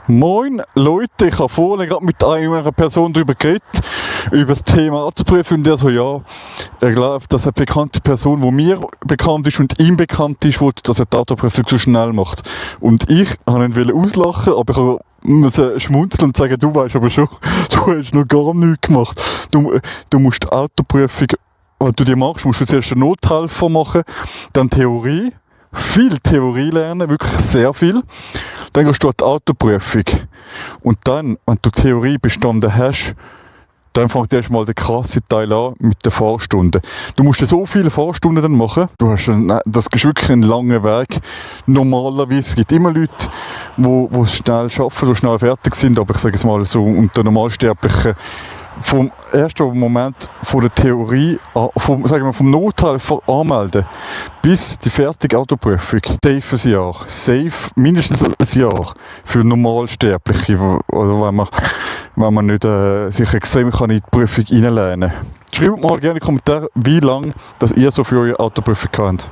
Moin Leute, ich habe vorhin gerade mit einer Person darüber geredet, über das Thema Autoprüfung, und der so, ja, er glaubt, dass eine bekannte Person, die mir bekannt ist und ihm bekannt ist, will, dass er die Autoprüfung zu schnell macht. Und ich wollte ihn auslachen, aber ich musste schmunzeln und sagen, du weißt aber schon, du hast noch gar nichts gemacht. Du musst die Autoprüfung, wenn du die machst, musst du zuerst einen Nothelfer machen, dann Theorie, viel Theorie lernen, wirklich sehr viel. Dann gehst du an die Autoprüfung. Und dann, wenn du die Theorie bestanden hast, dann fängt erstmal der krasse Teil an mit den Fahrstunden. Du musst so viele Fahrstunden dann machen. Das ist wirklich ein langer Weg. Normalerweise gibt es immer Leute, die es schnell schaffen, die schnell fertig sind. Aber ich sage es mal so, unter Normalsterblichen, vom ersten Moment von der Theorie, vom Nothelfer anmelden, bis die fertige Autoprüfung, safe ein Jahr. Safe mindestens ein Jahr für Normalsterbliche, oder wenn man nicht sich extrem in die Prüfung hineinlernen kann. Schreibt mal gerne in die Kommentare, wie lange ihr so für eure Autoprüfung habt.